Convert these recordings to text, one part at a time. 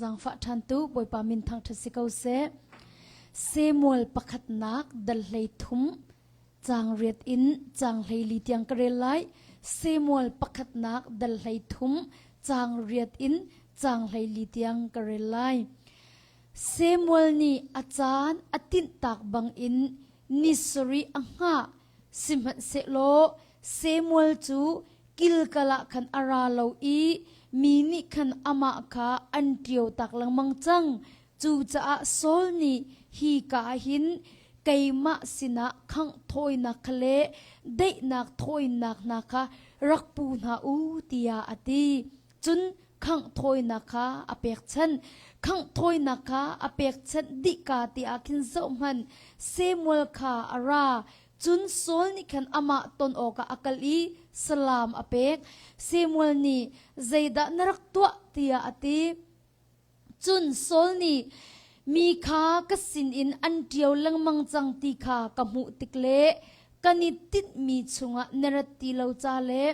Zaangfah ṭhantu Bawipa min thangṭhat si ko seh. Samuel pakhatnak dal 13 caang riat in caang 14 tiang ka rel lai. Samuel pakhatnak dal 13 caang riat in caang 14 tiang ka rel lai. Samuel nih a caan a tinhtak bangin ni sarih a hngah. Sihmanhsehlaw Samuel cu Gilgal ah khan a ra lo i mi nih khan amah kha an ṭiotak lengmang cang. Cucaah Saul nih hi ka ah hin keimah sinah khangh thawinak kha le daihnak thawinak hna kha rak pu hna u tiah a ti. Cun khangh thawinak kha a pekchanh. Khangh thawinak kha a pekchanh dihka ti ah khin zohhmanh, Samuel kha a ra. Cun Saul nih khan amah ton awkah a kal i salam a pek. Samuel nih, Zeidah na rak tuah? tiah a ti. Cun Saul nih, Mi kha ka sinin an ṭio lengmang cang ti kha ka hmuh tik le kan i tinhmi chungah na rat ti lo ca le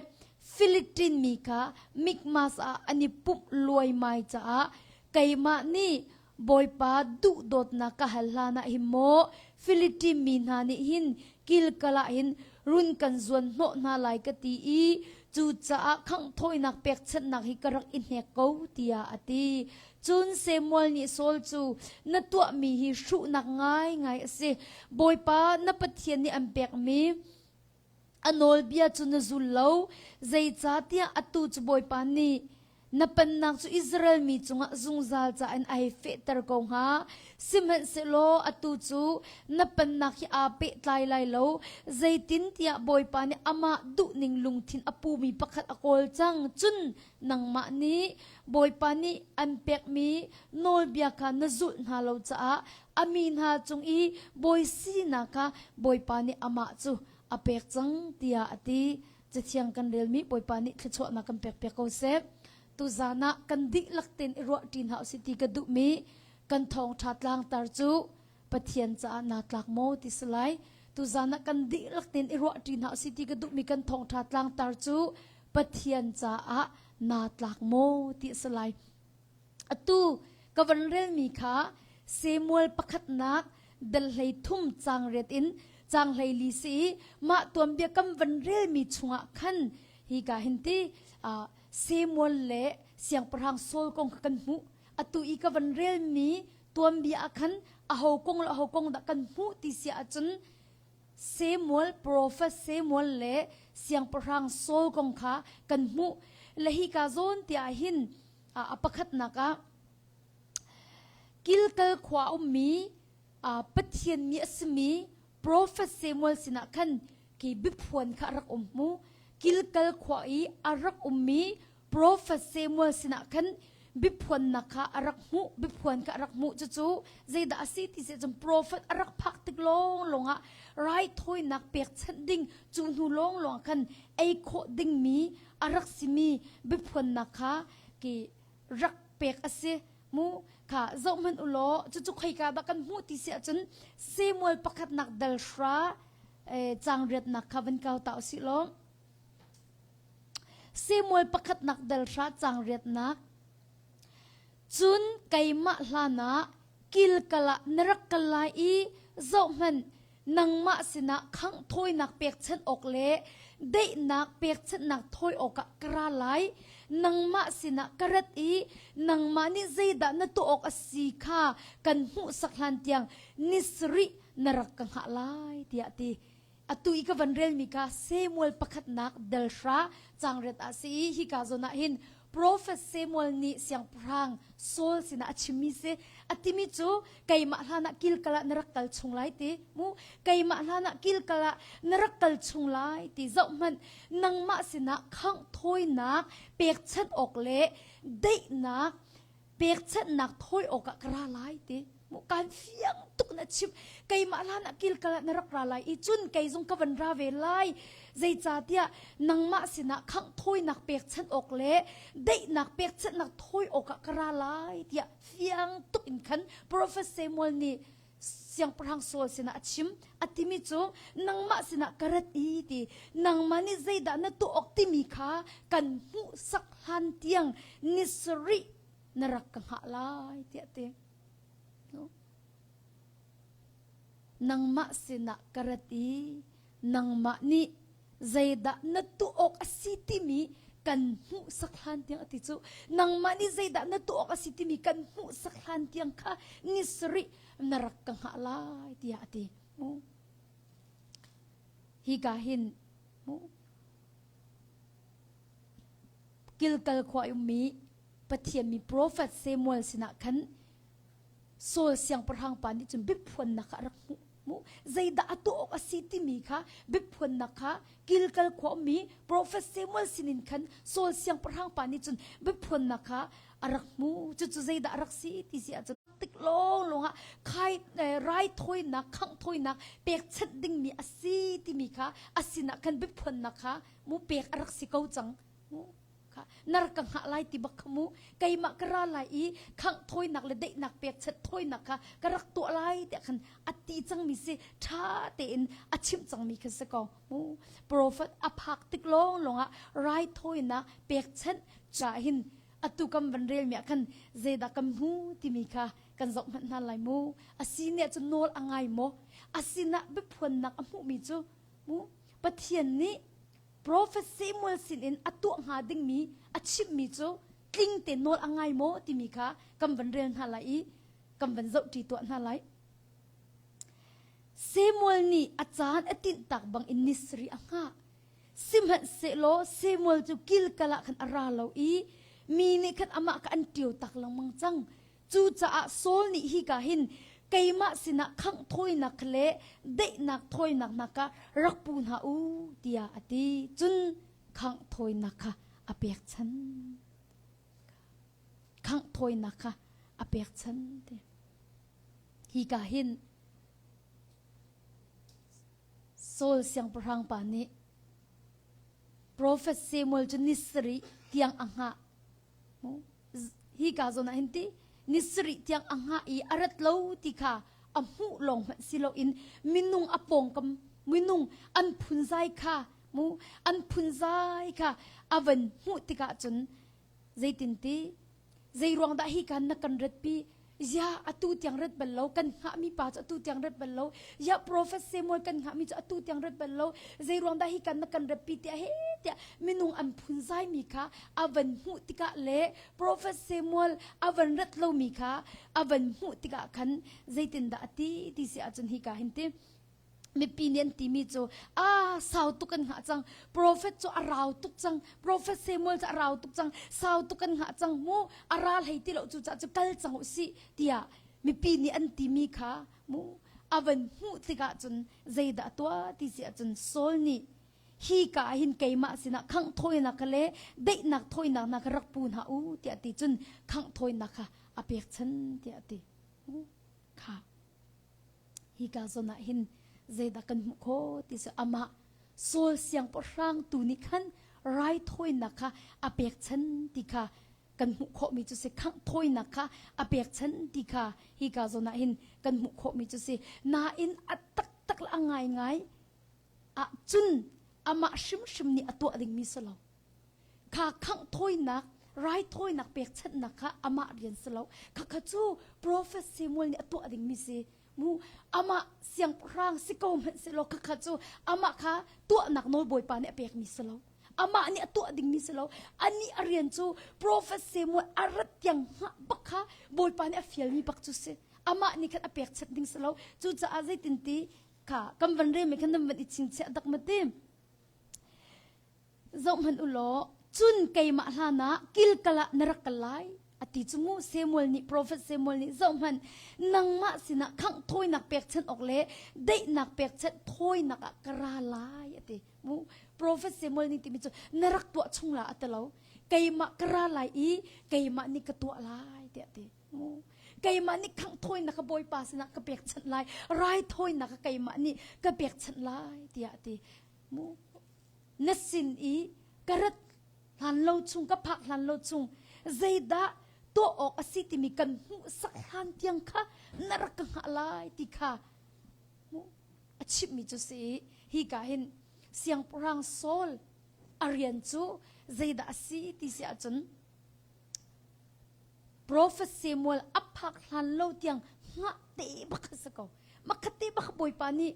Filistin mi kha Mikmas ah an i pumh luaimai caah keimah nih Bawipa duhdawtnak ka hal hlanah hin maw Filistin mi hna nih hin Gilgal ah hin run kan zuan hnawh hna lai ka ti i cucaah khangh thawinak pekchanhnak hi ka rak i hnek ko tiah a ti. Cun Samuel nih Saul cu na tuahmi hi hruhnak ngaingai a si. Bawipa na Pathian nih an pekmi a nawlbia cu na zul lo, zeicahtiah atu cu Bawipa nih na pennak cu Israel mi cungah zungzal ca in ai fehter ko hnga. Sihmanhsehlaw atu cu na pennak hi aa pehtlai lai lo, zeitintiah Bawipa nih amah duhning lungthin a pumi pakhat a kawl cang. Cun nangmah nih Bawipa nih an pekmi nawlbia kha na zulh hna lo caah a mi hna cung i bawi sinak kha Bawipa nih amah cu a pek cang tiah a ti. Cathiang kan relmi Bawipa nih thluachuahnak kan pekpiak ko seh. Tuzan ah kan dihlak tein i ruahṭi hna usih ti ka duhmi kan thawngṭha tlangtar cu Pathian caah naa tlak maw ti si lai. Tuzan ah kan dihlak tein i ruahṭi hna usih ti ka duhmi kan thawngṭha tlangtar cu Pathian caah naa tlak maw ti a si lai. Atu ka van relmi kha Samuel pakhatnak dal 13 caang riat in caang 14 si i mah tuanbia kan van relmi chungah khan hi ka hin ti Samuel le siangpahrang Saul kong kha kan hmuh. Atu i ka van relmi tuanbia ah khan aho kong le aho kong dah kan hmuh ti si ahcun Samuel, profet Samuel le siangpahrang Saul kong kha kan hmuh. Le hi ka zawn ti ah hin a pakhatnak ah Gilgal khua ummi Pathian mi a simi profet Samuel sinah khan ki biaphuan kha a rak um mu. Gilgal khua i a rak ummi profet Samuel sinah khan biaphuannak kha a rak hmuh biaphuan kha a rak hmuh cucu zeidah a si ti si cun profet a rak phak tik lawnglawng ah raithawinak pekchanh ding cu hnu lawnglawng ah khan ei khawh dingmi a rak simi biaphuannak kha ki rak pek a si mu kha zoh hmanh u law cucu khoika dah kan hmuh ti si ahcun Samuel pakhatnak dal hra caang riatnak kha van kau ta usih law Samuel pakhatnak dal hra caang riatnak Cun keimah hlanah Gilgal ah na rak kal lai i zohhmanh, nangmah sinah khangh thawinak pekchanh awk le daihnak pekchanhnak thawi awkah ka ra lai. Nangmah sinah ka rat i nangmah nih zeidah na tuah awk a si kha kan hmuhsak hlan tiang ni sarih na rak ka hngah lai, tiah a ti. Atu i ka van relmi kha Samuel pakhatnak dal hra cangret ah si i hika zawn ah hin Prophet Samuel nih siangpahrang Saul sinah a chimmi si. A timi cu keimah hlan ah Gilgal ah na rak kal chung lai ti mu keimah hlan ah Gilgal ah na rak kal chung lai ti zohhmanh nangmah sinah khangh thawinak pekchanh awk le daihnak pekchanhnak thawi awkah ka ra lai ti mu kan fiang tuk na chim keimah hlan ah kilkal ah na rak ra lai i cun kei zong ka van ra ve lai zeicahtiah nangmah sinah khangh thawinak pekchanh awk le daihnak pekchanhnak thawi awkah ka ra lai tiah fiang tuk in khan Prophet Samuel nih siangpahrang Saul sinah a chim a timi cu nangmah sinah ka rat i ti nangmah nih zeidah na tuah awk timi kha kan hmuhsak hlan tiang ni sarih. na rak ka hngah lai tiah ti. Nangmah sinah ka rat i nangmah nih zeidah na tuah awk a si timi kan hmuhsak hlan tiang a ti cu nangmah nih zeidah na tuah awk a si timi kan hmuhsak hlan tiang kha ni sarih na rak ka hngah lai tiah a ti. Hika hin Gilgal khua i ummi Pathian mi profet Samuel sinah khan Saul siangpahrang pa nih cun biaphuannak kha a rak hmuh. Mu zeidah a tuah awk a si timi kha biaphuannak kha Gilgal khua ummi profet Samuel sinin khan Saul siangpahrang pa nih cun biaphuannak kha a rak hmu. Cucu zeidah a rak si ti si ahcun tik lawnglawng ah khai raithawinak khanghthawinak pekchanh dingmi a si timi kha a sinah khan biaphuannak kha mu pek a rak si ko cang mu kha nar ka hngah lai ti bak kha mu keimah ka ra lai i khangh thawinak le daihnak pekchanh thawinak kha ka rak tuah lai tiah khan a ti cangmi si ṭha tein a chimh cangmi kha si ko mu profet a phak tik lawng lawng ah raithawinak pekchanh cha hin atu kan van rel mi ah khan zeidah kan hmu timi kha kan zoh hmanh hna lai mu asi nih cun nawl a ngai maw a sinah biaphuannak a hmuhmi cu mu Pathian nih Prophet Samuel sinin a tuah hnga dingmi a chimhmi cu tling te nawl a ngai maw timi kha kan van rel hna lai i kan van zohṭi tuah hna lai. Samuel nih a caan a tinhtak bang in ni sarih a hngah. Sihmanhsehlaw Samuel cu Gilgal ah khan a ra lo i mi nih khan amah kha an ṭio tak lengmang cang. Cucaah Saul nih hika hin keimah sinah khangh thawinak le daihnak thawinak hna kha rak pu hna u tiah a ti. Cun khangh thawinak kha a pekchan. Khangh thawinak kha a pekchan ti. Hika hin Saul siangpahrang pa nih Profet Samuel cu ni sarih tiang a hngah. Hi ka zawn ah hin ti ni sarih tiang a hngah i a rat lo ti kha a hmuh lawng hmanh si loin minung a pawngkam minung an phunzai kha mu an phunzai kha a van hmuh tikah cun zeitin ti Zei ruang dah hi kan na kan ratpi? Ya atu tiang rat bal lo kan hngahmi pa cu atu tiang rat bal lo. Ya prophet Samuel kan hngahmi cu atu tiang rat bal lo. Zei ruang dah hi kan na kan ratpi tiah he tiah minung an phunzai mi kha a van hmuh tikah le prophet Samuel a van rat lomi kha a van hmuh tikah khan zeitindah a ti ti si ahcun hi ka hin ti mipi nih an timi cu a sau tuk kan hngah cang prophet cu a rau tuk cang prophet Samuel cu a rau tuk cang sau tuk kan hngah cang mu a ral hei ti lo cu ca cu kal cang u si tiah mipi nih an timi kha mu a van hmuh tikah cun zeidah tuah ti si ahcun Saul nih hi ka ah hin keimah sinah khangh thawinak le daihnak thawinak hna kha rak pu hna u tiah ti cun khangh thawinak kha a pekchan tiah ti kha Hika zawn ah hin zeidah kan hmuh khawh ti cu amah Saul siangpahrang tu nih khan raithawinak kha a pekchan ti kha kan hmuh khawhmi cu si khangh thawinak kha a pekchan ti kha hika zawn ah hin kan hmuh khawhmi cu si nain a taktak le a ngaingai ah cun amah hrimhrim nih a tuah dingmi si lo kha khangh thawinak raithawinak pekchanhnak kha amah rian si lo khakha cu profet Samuel nih a tuah dingmi si mu amah siangpahrang si ko hmanh si lo khakha cu amah kha tuahnak nawl bawipa nih a pekmi si lo amah nih a tuah dingmi si lo anih a rian cu profet Samuel a rat tiang hngah bak kha bawipa nih a fialmi bak cu si amah nih khan a pekchanh ding si lo cucaah zeitin ti kha kan van rel mi khan nan van i chingchiah dak ma ti Zohhmanh u law, cun keimah hlanah Gilgal ah na rak kal lai, a ti cu mu. Samuel nih, profet Samuel nih, zohhmanh, nangmah sinah khangh thawinak pekchanh awk le daihnak pekchanh thawinak ah ka ra lai, a ti. Mu, profet Samuel nih timi cu na rak tuah chung la a ti lo. Keimah ka ra lai i keimah nih ka tuah lai, tiah a ti. Mu, keimah nih khangh thawinak ka Bawipa sinah ka pekchanh lai, raithawinak ka keimah nih ka pekchanh lai, tiah a ti. Mu, na sin i ka rat hlan lo chung ka phak hlan lo chung zeidah tuah awk a si timi kan hmuhsak hlan tiang kha na rak ka hngah lai ti kha a chimhmi cu si hi ka hin siangpahrang Saul a rian cu zeidah a si ti si ahcun. Prophet Samuel a phak hlan lo tiang hngah te bak kha si ko. Makhat te bak Bawipa nih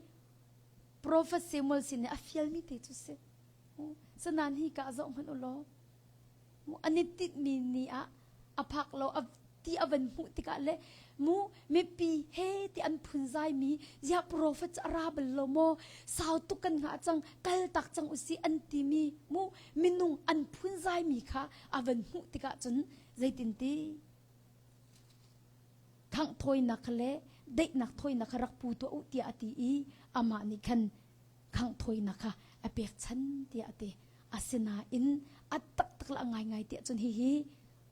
Prophet Samuel sin a fialmi te cu si. Sanan hi ka zoh hmanh u law an i tinhmi ni ah a phak lo a ti a van hmuh tikah le mu mipi he ti an phunzai mi ziah prophet cu a ra bal lo maw sau tuk kan ngah cang kal tak cang usih an ti mi mu minung an phunzai mi kha a van hmuh tikah cun zeitin ti khangh thawinak kha le daihnak thawinak kha rak pu tuah u tiah a ti i amah nih khan khangh thawinak kha a pekchan tiah a ti. Asinain a taktak le a ngaingai tiah cun hihi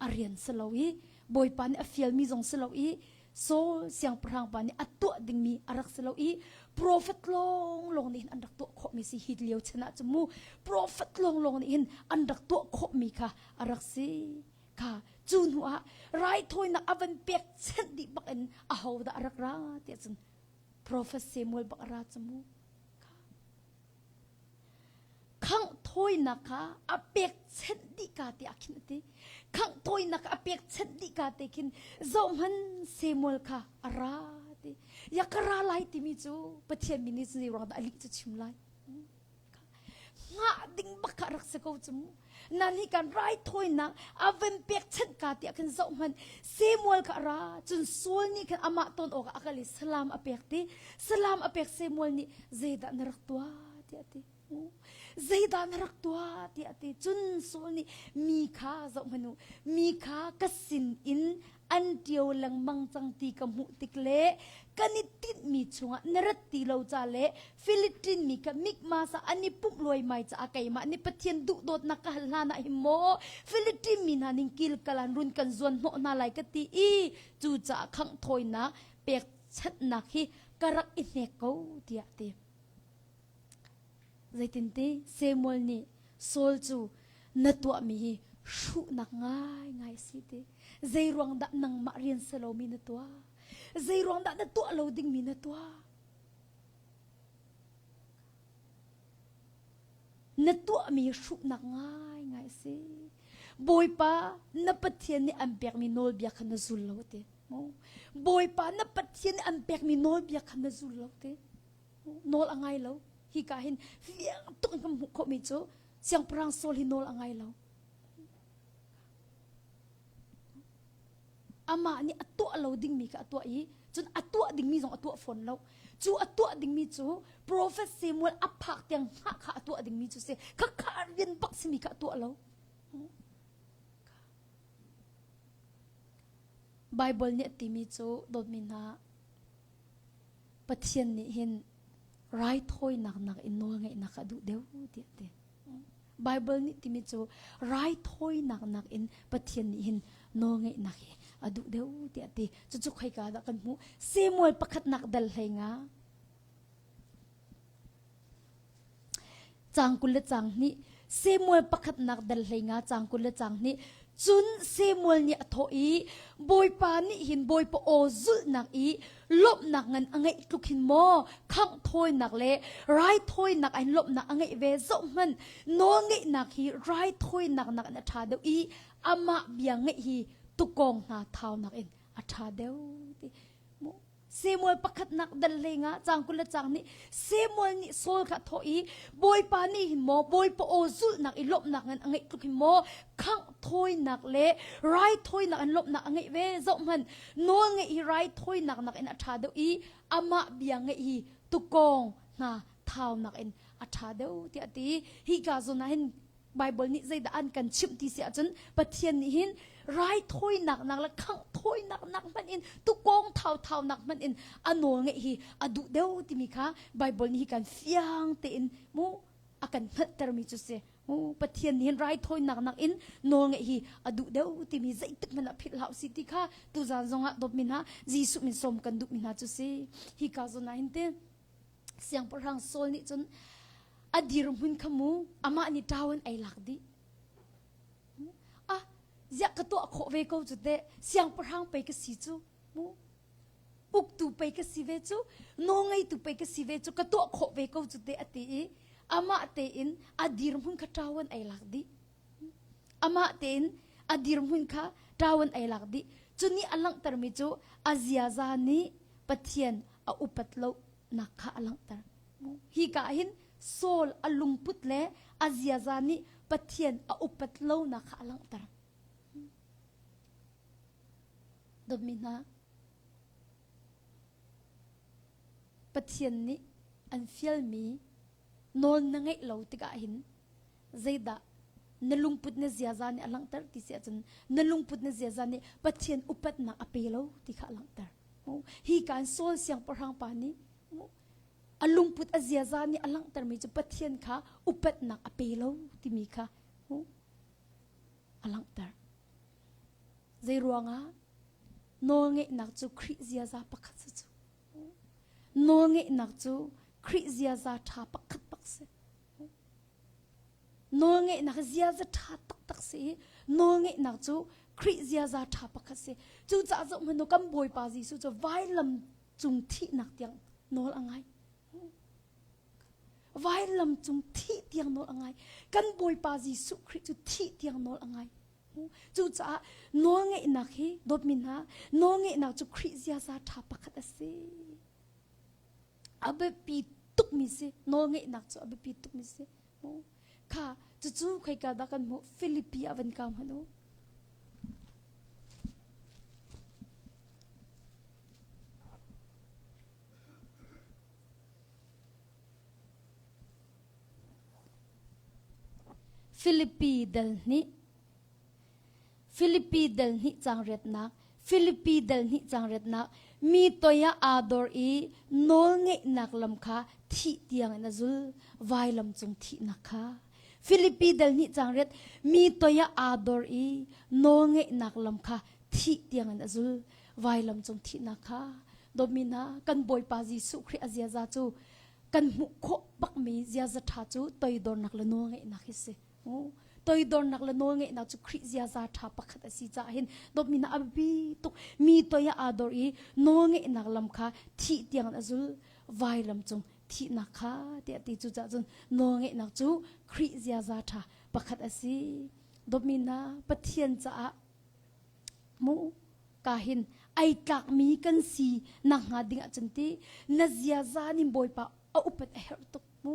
a rian si lo i Bawipa nih a fialmi zong si lo i Saul siangpahrang pa nih a tuah dingmi a rak si lo i profet lawnglawng nih hin an rak tuah khawhmi si hi lio chan ah cun mu profet lawnglawng nih hin an rak tuah khawhmi kha a rak si kha cu hnu ah raithawinak a van pek chanh dih bak in aho dah a rak ra tiah cun Prophet Samuel bak a ra cu mu. Khangh thawinak kha a pekchanh dih ka ti ah khin a ti. Khangh thawinak kha a pekchanh dih ka te khin zohhman Samuel kha a ra ti. Ya ka ra lai timi cu Pathian min nih zei ruang dah a lih cu chim lai. Hngah ding bak kha rak si ko cu mu. Nan hi kan raithawinak a van pekchanh ka tiah khan zoh hmanh Samuel kha a ra cun Saul nih khan amah ton awkah a kal i salam a pek ti salam a pek Samuel nih zeidah na rak tuah tiah a ti zeidah na rak tuah tiah a ti cun Saul nih mi kha zoh hmanh u mi kha ka sin in an ṭio lengmang cang ti ka hmuh tik le kan i tinhmi chungah na rat ti lo ca le Philippine mi kha Mikmas ah an i pumh luaimai caah keimah nih Pathian duhdawtnak ka hal hlan ah hin maw Philippine mi hna ning kilkalan run kan zuan hnawh hna lai ka ti i cucaah khangh thawinak pekchanhnak hi ka rak i hnek ko tiah a ti. Zeitinti Samuel nih Saul cu na tuahmi hi hruhnak ngaingai a si ti. Zeiruang dah nangmah rian si lomi na tuah? Zeiruang dah na tuah lo dingmi na tuah? Na tuahmi hruhnak ngaingai a si. Bawipa na Pathian nih an pekmi nawlbia kha na zul lo ti. Bawipa na Pathian nih an pekmi nawlbia kha na zul lo ti. Nawl a ngai lo. Hika hin fiang tuk in kan hmuh khawhmi cu Siangpahrang Saul hi nawl a ngai lo. Amah nih a tuah lo dingmi kha a tuah i cun a tuah dingmi zong a tuah fawn lo. Cu a tuah dingmi cu Prophet Samuel a phak tiang hngah kha a tuah dingmi cu si. Khakha rian bak simi kha a tuah lo. Bible nih a timi cu dawtmi hna Pathian nih hin raithawinak nak in nawlngeihnak a duh deuh tiah a ti. Bible nih timi cu raithawinak nak in Pathian nih hin nawlngeihnak hi a duh deuh tiah a ti. Cucu khoika dah kan hmuh? Samuel pakhatnak dal hlei nga. Caang 20 le caang hnih Samuel pakhatnak dal 15 caang 20 le caang hnih Cun Samuel nih a thawh i Bawipa nih hin Bawipa aw zulhnak i lawmhnak ngan a ngeih tluk hin maw khangh thawinak le raithawinak ah hin lawmhnak a ngeih ve zohhmanh nawlngeihnak hi raithawinak nakin a ṭha deuh i amah bia ngeih hi tukawng hna thaunak in a ṭha deuh ti Samuel pakhatnak dal hlei nga caang 20 le caang nih Samuel nih Saul kha a thawh i Bawipa nih hin maw Bawipa aw zulhnak i lawmhnak ngan a ngeih tluk hin maw khangh thawinak le raithawinak in lawmhnak a ngeih ve zohhmanh nawl ngeih hi raithawinak nakin a ṭha deuh i amah bia ngeih hi tukawng hna thaunak in a ṭha deuh tiah a ti hika zawn ah hin Bible nih zeidah an kan chimh ti si ahcun Pathian nih hin raithawinak nak le khangh thawinak nak hmanh in tukawng thauthau nak hmanh in a nawl ngeih hi a duh deuh timi kha Bible nih hi kan fiang tein mu a kan hngalhtermi cu si mu Pathian nih hin raithawinak nak in nawl ngeih hi a duh deuh timi zeitik hmanh ah philh hlah usih ti kha tuzan zongah dawtmi hna Jesuh min sawm kan duhmi hna cu si hi ka zawn ah hin te Siangpahrang Saul nih cun a dirhmun kha mu amah nih ṭau in ei lak dih. Ah, ziah ka tuah khawh ve ko cu teh siangpahrang pei ka si cu mu uktu pei ka si ve cu nawlngeitu pei ka si ve cu ka tuah khawh ve ko cu teh a ti i amah tein a dirhmun kha ṭau in ei lak dih. Amah tein a dirhmun kha ṭau in ei lak dih. Cu nih a langhtermi cu a ziaza nih Pathian a upat lonak kha a langhter. Hi ka ah hin Saul a lungput le a ziaza nih Pathian a upat lonak kha a langhter. Dawtmi hna, Pathian nih an fialmi nawl na ngeih lo tikah hin zeidah na lungput na ziaza nih a langhter ti si ahcun na lungput na ziaza nih Pathian upatnak a pe lo ti kha a langhter. Hi kan Saul siangpahrang pa nih a lungput a ziaza nih a langhtermi cu Pathian kha upatnak a pe lo timi kha a langhter. Zei ruangah nawlngeihnak cu Khrih ziaza pakhat si cu. Nawlngeihnak cu Khrih ziaza ṭha pakhat bak si. Nawlngeihnak ziaza ṭha taktak si i nawlngeihnak cu Khrih ziaza ṭha pakhat si. Cucaah zoh hmanh kan Bawipa Jesuh cu vailam cung thihnak tiang nawl a ngai. Vailam cung thih tiang nawl a ngai. Kan Bawipa Jesuh Khrih cu thih tiang nawl a ngai. Cucaah nawlngeihnak hi dawtmi hna, nawlngeihnak cu Khrih ziaza ṭha pakhat a si. A biapi tukmi si. Nawlngeihnak cu a biapi tukmi si. Kha cucu khoika dah kan hmuh? Filipi ah van kau hmanh u. Filipi dal hnih Filipi dal hnih cang riatnak Filipi dal hnih cang riatnak mi toi ah aa dor i nawlngeihnak lam kha thih tiang in a zul vailam cung thihnak kha Filipi dal hnih cang riat mi toi ah aa dor i nawlngeihnak lam kha thih tiang in a zul vailam cung thihnak kha dawtmi hna kan Bawipa Jesuh Khrih a ziaza cu kan hmuh khawh bakmi ziaza ṭha cu toidornak le nawlngeihnak hi si. Toidornak le nawlngeihnak cu Khrih ziaza ṭha pakhat a si caah hin dawtmi hna a biapi tuk mi toi ah aa dor i nawlngeihnak lam kha thih tiang a zul vailam cung thihnak kha tiah ti cu cah cun nawlngeihnak cu Khrih ziaza ṭha pakhat a si. Dawtmi hna Pathian caah mu ka hin ai tlakmi kan si nakhnga ding ahcun ti na ziaza nih Bawipa a upat a herh tuk mu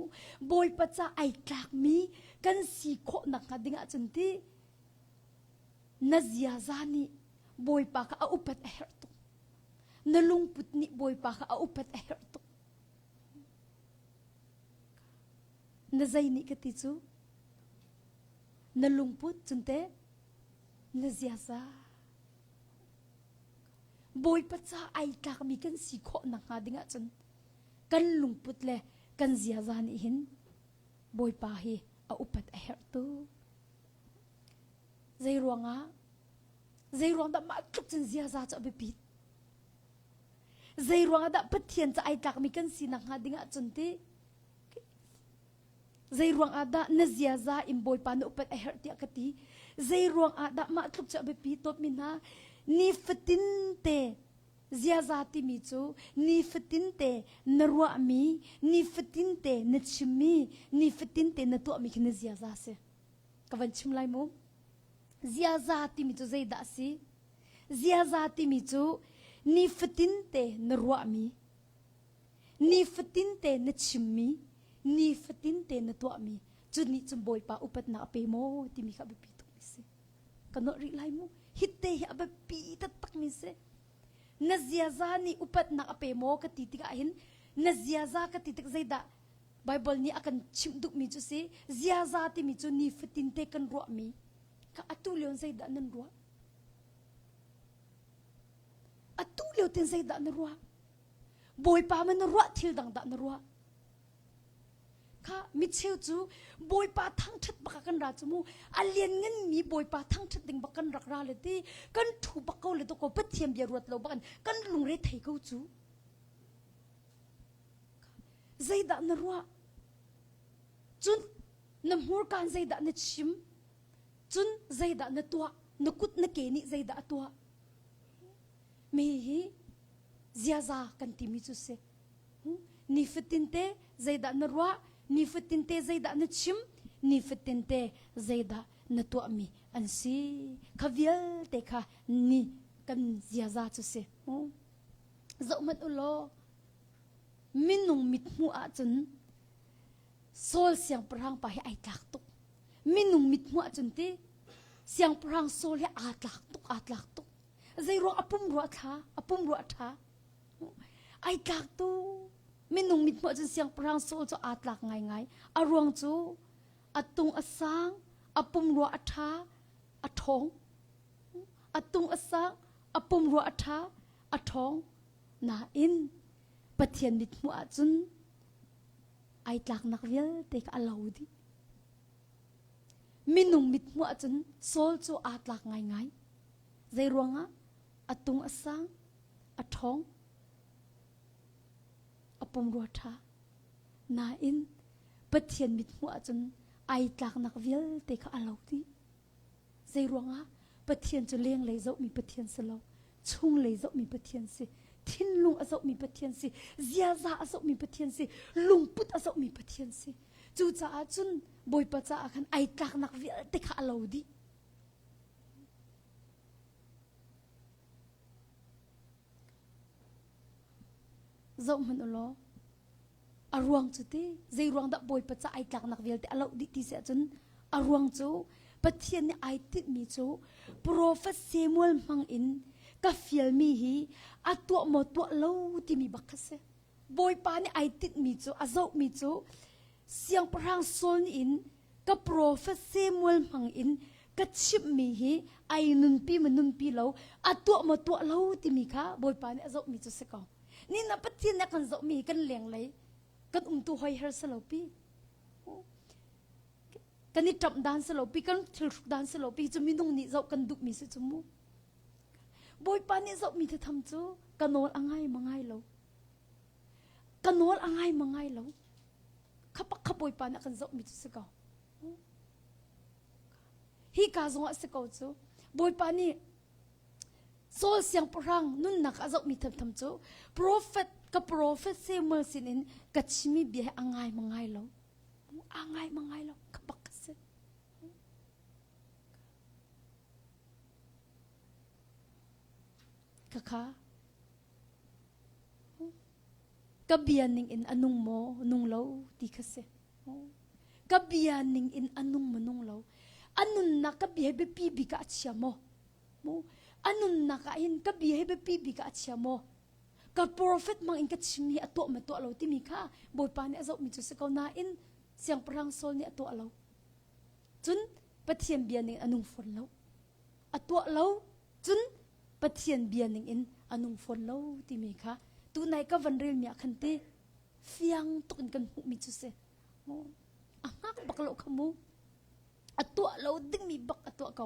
Bawipa ca ai tlakmi kan si khawh nakhnga ding ahcun ti na ziaza nih Bawipa kha a upat a herh tuk na lungput nih Bawipa kha a upat a herh tuk na zei nih ka ti cu na lungput cun te na ziaza Bawipa ca ai tlakmi kan si khawh nakhnga ding ahcun kan lungput le kan ziaza nih hin Bawipa hi a upat a herh tuk. Zei ruangah zei ruang dah mah tluk cun ziaza cu a biapit? Zei ruangah dah Pathian ca ai tlakmi kan si nakhnga ding ahcun ti Zei ruang ah dah na ziaza in Bawipa na upat a herh tiah ka ti? Zei ruang ah dah mah tluk cu a biapi tawtmi hna? Nifatin te ziaza timi cu nifatin te na ruahmi, nifatin te na chimmi, nifatin te na tuahmi khi na ziaza si. Ka van chim lai mu. Ziaza timi cu zeidah a si? Ziaza timi cu nifatin te na ruahmi, Nifatin te na chimmi, nifatin te na tuahmi, cu nih cun Bawipa upatnak a pe maw timi kha a biapi tukmi si. Ka nolh rih lai mu. Hitte hi a biapi taktakmi si. Na ziaza nih upatnak a pe maw ka ti tikah hin na ziaza ka ti tik zeidah Bible nih a kan chimh duhmi cu si ziaza timi cu nifatin te kan ruahmi ka atu lio zeidah nan ruah atu lio tin zeidah na ruah Bawipa ma na ruah thil dang dah na ruah? Kha micheu cu Bawipa thangṭhat bak kan ra cu mu a lian nganmi Bawipa thangṭhat ding bak kan rak ra le ti kan ṭhu bak ko le ko Pathian bia ruat lo bak kan lungre thei ko cu zeidah na ruah cun na hmurkaan zeidah na chim cun zeidah na tuah na kut na ke nih zeidah a tuah mi hi ziaza kan timi cu si. Nifatin te zeidah na ruah, nifatin te zeidah na chim, nifatin te zeidah na tuahmi an si. Kha vialte kha ni. kan ziaza cu si. Zoh hmanh u law minung mit hmuh ahcun Saul siangpahrang pa hi ai tlak tuk. Minung mit hmuh ahcun ti siangpahrang Saul hi aa tlak tuk aa tlak tuk. Zeiruang a pum rua thla a pum rua ṭha. Ai tlak tu minung mit hmuh ahcun siangpahrang Saul cu aa tlak ngaingai. A ruang cu a tung a sang, a pumrua a ṭha, a ṭhawng. A tung a sang, a pumrua a ṭha, a ṭhawng. Nain Pathian mit hmuh ahcun ai tlaknak vialte kha a lo dih. Minung mit hmuh ahcun Saul cu aa tlak ngaingai. Zei ruangah? A tung a sang, a ṭhawng, a pumrua ṭha. Nain Pathian mithmuh ahcun ai tlaknak vialte kha a lo dih. Zei ruangah Pathian cu lenglei zohmi Pathian si lo, chunglei zohmi Pathian si, thinlung a zohmi Pathian si, ziaza a zohmi Pathian si, lungput a zohmi Pathian si. Cucaah cun Bawipa caah khan ai tlaknak vialte kha a lo dih. Zoh hmanh u law, a ruang cu ti zei ruang dah Bawipa ca ai tlaknak vialte a loh dih ti si ahcun a ruang cu Pathian nih ai tinhmi cu profet Samuel hmang in ka fialmi hi a tuah maw tuah lo timi bak kha si. Bawipa nih ai tinhmi cu a zohmi cu siangpahrang Saul nih in ka profet Samuel hmang in ka chimhmi hi ai nunpi ma nunpi lo a tuah maw tuah lo timi kha Bawipa nih a zohmi cu si ko. Ni na Pathian nih a kan zohmi hi kan lenglei kan umtu hoi her si lo pi. Kan i ṭamh dan si lo pi, kan thilhruk dan si lo pi cu minung nih zoh kan duhmi si cu mu. Bawipa nih zohmi thatham cu ka nawl a ngai ma ngai lo. Ka nawl a ngai ma ngai lo. Kha pak kha Bawipa nih a kan zohmi cu si ko. Hi ka zong ah si ko cu. Bawipa nih Saul siangpahrang nunnak a zohmi thamtham cu profet ka profet Samuel sinin ka chimi bia hi a ngai ma ngai lo. A ngai ma ngai lo. Ka bak ka si. Khakha ka bia ning in a nung maw nung lo ti kha si. Ka bia ning in a nung maw nung lo. A nunnak ka bia hi biapi bik ah a chia maw? A nunnak ah hin ka bia hi biapi bik ah a chia maw? Ka prophet mang in ka chim hi a tuah ma tuah lo timi kha Bawipa nih a zohmi cu si ko nain siangpahrang Saul nih a tuah lo. Cun Pathian bia ning a nung fawn lo. A tuah lo cun Pathian bia ning in a nung fawn lo timi kha tunai ka van relmi ah khan ti fiang tuk in kan hmuhmi cu si. A hngak bak lo kha mu. A tuah lo dingmi bak a tuah ko.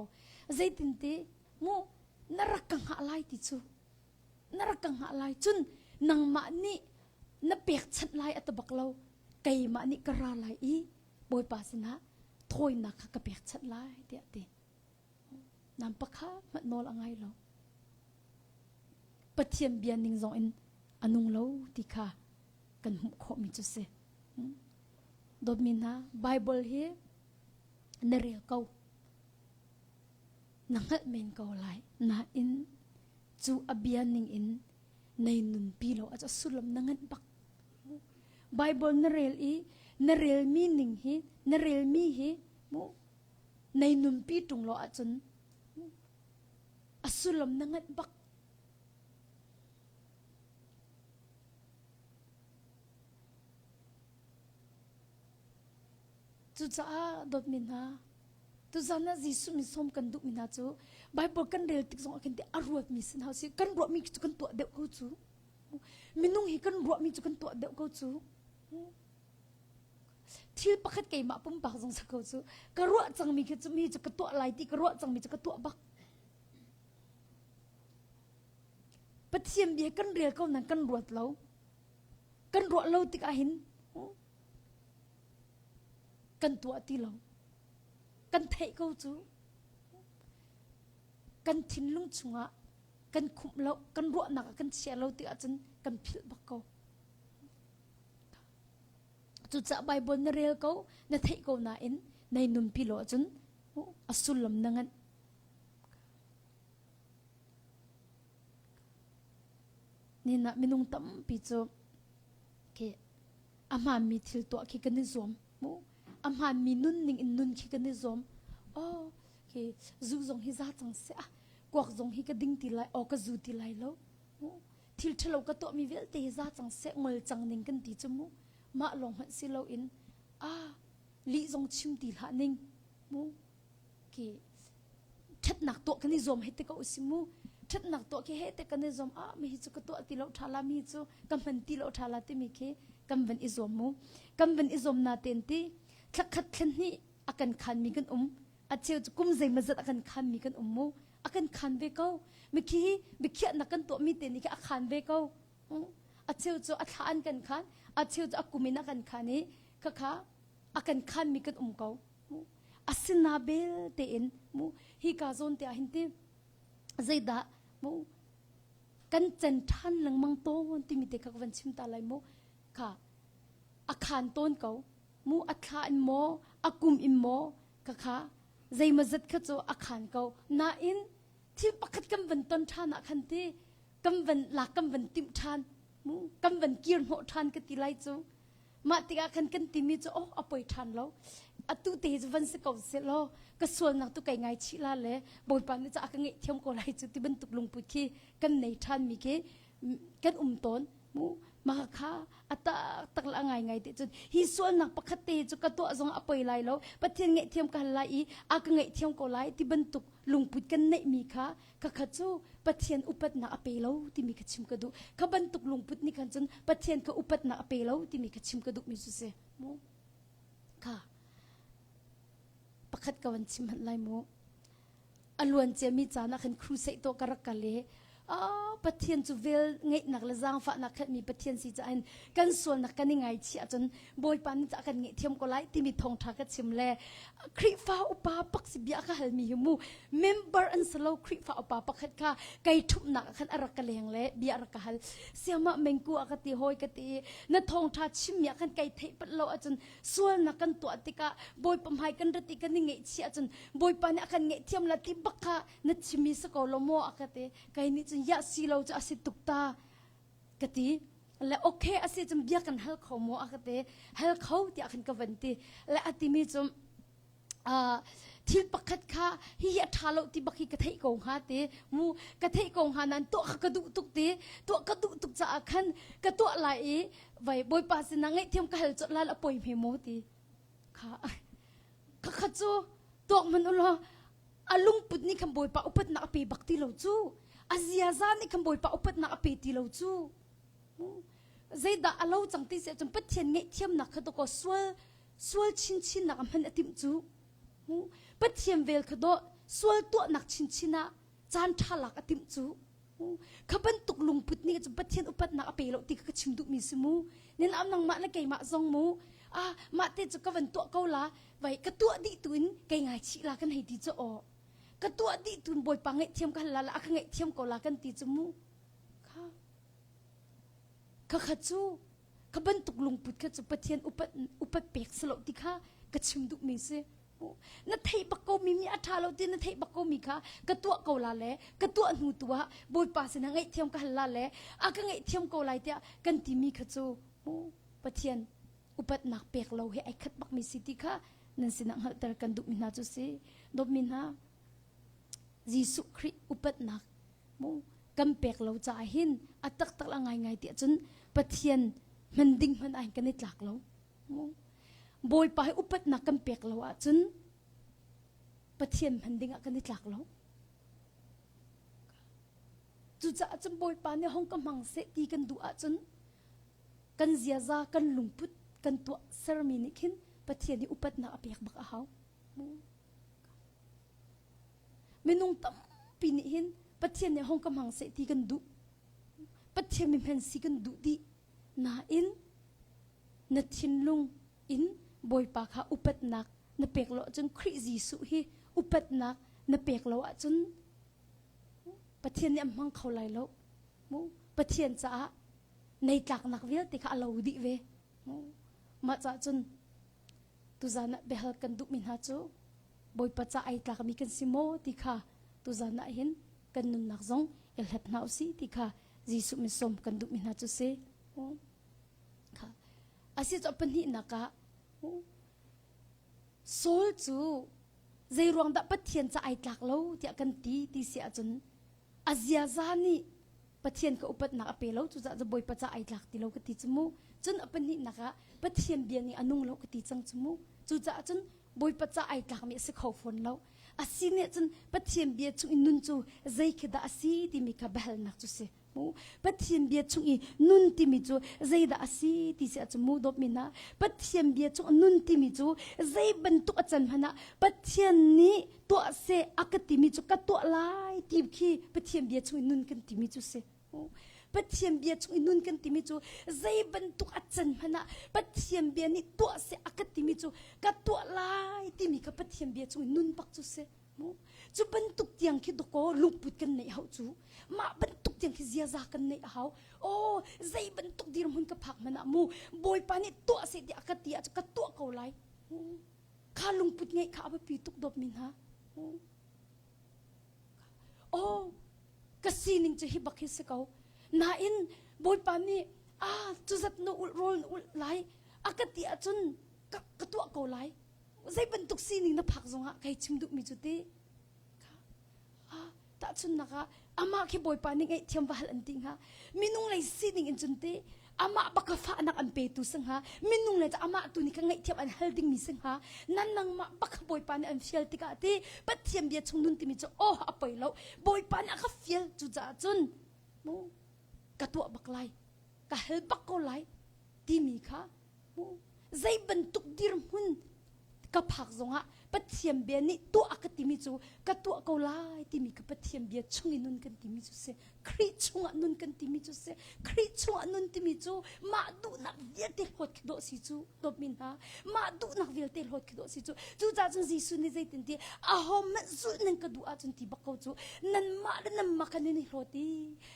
Zeitin ti mu na rak ka hngah lai ti cu na rak ka hngah lai cun nangmah nih na pekchanh lai a ti bak lo keimah nih ka ra lai i Bawipa sinah thawinak kha ka pekchanh lai tiah a ti. Nam pakhat hmanh nawl a ngai lo. Pathian bia ning zong in a nung lo ti kha kan hmuh khawhmi cu si. Hmm? Dawtmi hna, Bible hi na rel ko. Na hngalh men ko lai. Nain cu a bia ning in nei nunpi lo a sullam na nganh bak. Bible na rel i na relmi ning hi na relmi hi mu nei nunpi ṭung lo ahcun a sullam na nganh bak. Cucaah dawtmi hna, tuzan ah Jesuh min sawm kan duhmi hna cu Bible kan rel tik zong ah khin a ruatmi sin hau si kan ruahmi cu kan tuah deuh ko cu. Minung hi kan ruahmi cu kan tuah deuh ko cu. Thil pakhat keimah pumpak zong sa ko cu ka ruah cangmi khi cu mi cu ka tuah lai ti ka ruah cangmi cu ka tuah bak. Pathian bia kan rel ko nan kan ruat lo. Kan ruah lo tikah hin kan tuah ti lo. Kan theih ko cu. Kan thinlung chungah kan khumh lo, kan ruahnak ah kan chia lo tikah cun kan philh bak ko. Cucaah Bible na rel ko, na theih ko nain nei nunpi lo ahcun a sullam na nganh. Nina minung tampi cu khi a hmaanmi thil tuah khi kan i zuam mu. A hmaanmi nunning in nun khi kan i zuam. Oh, khi zu zong hi za cang seh ah kuak zong hi ka ding ti lai o ka zu ti lai lo. Mu thil ṭhalo ka tuahmi vialte hi za cang seh ngol cang ning kan ti cu mu. Mah lawng hmanh si loin ah lih zong chim ti hlah ning mu khi ṭhatnak tuah kan i zuam hei ti ko si mu ṭhatnak tuah khi he te kan i zuam ah mi hi cu ka tuah ti lo ṭha la mi cu ka hman ti lo ṭha la timi khi kan van i zuam mu kan van i zuam na ten ti thlakhat thlen hnih a kan khan mi kan um a cheu cu kum zeimazat a kan khan mi kan um mu a kan khan ve ko mikhi biakhiahnak kan tuah mi te nih khi a khan ve ko a cheu cu a thla an kan khan a cheu cu a kum in a kan khan i khakha a kan khan mi kan um ko asina bel tein mu hi ka zawn te ah hin ti zeidah mu kan cen ṭhan lengmang tawn timi te kha ka van chim ta lai mu kha a khan tawn ko mu a thla in maw a kum in maw ka kha zeimazat kha cu a khan ko nain thil pakhat kan van ton ṭhan ah khan ti kan van lak kan van timh ṭhan mu kan van kir hnawh ṭhan ka ti lai cu Mah tikah khan kan timi cu oh a poi ṭhan lo. Atu te hi cu van si ko seh law ka sualnak tu kai ngaichih la le Bawipa nih ca a ka ngaihthiam ko lai cu ti bantuk lungput khi kan nei ṭhan mi khi kan um tawn. Mu mah kha a taktak le a ngaingai te cun hi sualnak pakhat te cu ka tuah zong a poi lai lo Pathian ngaihthiam ka hal lai i a ka ngaihthiam ko lai ti bantuk lungput kan neih mi kha khakha cu Pathian upatnak a pe lo timi kha chim ka duh. Kha bantuk lungput nih khan cun Pathian kha upatnak a pe lo timi kha chim ka duhmi cu si. Mu. Kha pakhat ka van chim hmanh lai mu. A luan ciami caan ah khan crusade tuah ka rak kal i ah Pathian cu vel ngeihnak le zaangfahnak khatmi Pathian si caah hin kan sualnak kan i ngaichih ahcun Bawipa nih cah kan ngaihthiam ko lai timi thawngṭha ka chim le Khrihfa upa pak si bia ka halmi hi mu member an si lo Khrihfa upa pakhat kha kei ṭhumhnak ah khan a rak ka leng le bia a rak ka hal siamah mengku a ka ti hawi ka ti i na thawngṭha chimmi ah khan kai theih pat lo ahcun sualnak kan tuah tikah Bawipa hmai kan rat i kan i ngaihchih ahcun Bawipa nih a kan ngaihthiam la ti bak kha na chimmi si ko lo maw a ka ti kei nih cun ya si lo cu a si tuk ta ka ti le okay a si cun bia kan hal kho maw a ka ti hal kho tiah khan ka van ti le a timi cu thil pakhat kha hi hi a ṭha lo ti bak hi ka theih ko hnga ti mu ka theih ko hnga nan tuah kha ka duh tuk ti tuah ka duh tuk caah khan ka tuah lai i vai bawipa sinah ngaihthiam ka hal colh lai a poi hme maw ti kha khakha cu tuak man ulaw a lungput nih khan bawipa upatnak a pe bak ti lo cu a ziaza nih khan bawipa upatnak a pe ti lo cu zeidah a lo cang ti si ahcun Pathian ngaihthiamnak kha dawkaw sual sual chinchinnak a hman a timh cu Pathian vel kha dawh sual tuahnak chinchin ah caan ṭha lak a timh cu kha bantuk lungput nih cun Pathian upatnak a pe lo ti kha ka chim duhmi si mu nin am nangmah le keimah zong mu ah mah te cu ka van tuah ko la vai ka tuah dih tu in kei ngaichih la kan hei ti cu aw ka tuah dih tu in Bawipa ngaihthiam ka hal la la a ka ngaihthiam ko la kan ti cu mu kha kha kha cu kha bantuk lungput kha cu Pathian upat upat pek si lo ti kha ka chim duhmi si na theih bak ko mi mi a ṭha lo ti na theih bak ko mi kha ka tuah ko la le ka tuah hnu tu ah Bawipa sinah ngaihthiam ka hal la le a ka ngaihthiam ko lai tiah kan timi kha cu Pathian upatnak pek lo he ai khat bak mi si ti kha nan sinah hngalhter kan duhmi hna cu si dawtmi hna Jesuh Khrih upatnak mu kan pek lo caah hin a taktak la ngaingai tiah cun Pathian hman ding hman ah hin kan i tlak lo Bawipa hi upatnak kan pek lo ahcun Pathian hman ding ah kan i tlak lo. Cucaah cun Bawipa nih hong ka hmang seh ti kan duh ahcun kan ziaza, kan lungput, kan tuah sermi nih khin Pathian nih upatnak a pek bak a hau. Minung tampi nih hin Pathian nih hong ka hmang seh ti kan duh. Pathian mi hman si kan duh dih. Nain na thinlung in Bawipa kha upatnak na pek lo ahcun Khrih Jesuh hi upatnak na pek lo ahcun Pathian nih an hmang kho lai lo. Mu Pathian caah nei tlaknak vialte kha a lo dih ve. Mu mah caah cun tuzan ah biahal kan duhmi hna cu Bawipa ca ai tlakmi kan si maw ti kha tuzan ah hin kan nunnak zong i hlat hna usih ti kha. Jesuh min sawm kan duhmi hna cu si. Kha. Asi cu pahnihnak ah Saul cu zei ruang dah Pathian ca ai tlak lo tiah kan ti ti si ahcun a ziaza nih Pathian ka upatnak a pe lo cucaah cu Bawipa ca ai tlak ti lo ka ti cu mu. Cun a pahnihnak ah Pathian bia nih a nung lo ka ti cang cu mu. Cucaah cun Bawipa ca ai tlakmi a si kho fawn lo. A si nih cun Pathian bia chung i nun cu zei khi dah a si timi kha biahalnak cu si. Mu. Pathian bia chung i nun timi cu zeidah a si ti si ahcun mu dawtmi hna Pathian bia chung nun timi cu zei bantuk a can hmanh ah Pathian nih tuah seh a ka timi cu ka tuah lai ti khi Pathian bia chung i nun kan timi cu si. Pathian bia chung i nun kan timi cu zei bantuk a can hmanh ah Pathian bia nih tuah seh a ka timi cu ka tuah lai timi kha Pathian bia chung i nun bak cu si. Cu bantuk tiang khi dakaw lungput kan neih hau cu. Mah bantuk tiang khi ziaza kan neih a hau. Oh, zei bantuk dirhmun ka phak hmanh ah mu Bawipa nih tuah seh tiah a ka ti ahcun ka tuah ko lai. Kha lungput ngeih kha a biapi tuk dawtmi hna. Oh, ka sining cu hi bak hi si ko. Nain Bawipa nih ah cuzat na ulh rawl na ulh lai a ka ti ahcun ka, ka tuah ko lai. Zei bantuk sining na phak zongah kai chim duhmi cu ti. Ah, tahchunhnak ah amah khi Bawipa nih ngaihthiam va hal an ti hnga. Minung lei sining in cun ti amah bak kha fahnak an petu si hnga. Minung lei cu amah tu nih kha ngaihthiam an hal dingmi si hnga. Nan nangmah bak kha Bawipa nih an fial tikah ti Pathian bia chung nun timi cu oh a poi lo. Bawipa nih a ka fial cucaah cun mu ka tuah bak lai. Ka hal bak ko lai timi kha mu zei bantuk dirhmun ka phak zongah Pathian bia nih tuah a ka timi cu ka tuah ko lai timi ka Pathian bia chung i nun kan timi cu si Khrih chungah nun kan timi cu si Khrih chungah nun timi cu mah duhnak vialte hlawt khi dawh si cu dawtmi hna mah duhnak vialte hlawt khi dawh si cu cucaah cun Jesuh nih zeitin ti ahohmanh zulh nan ka duh ahcun ti bak ko cu nanmah le nanmah kha nan i hlawt i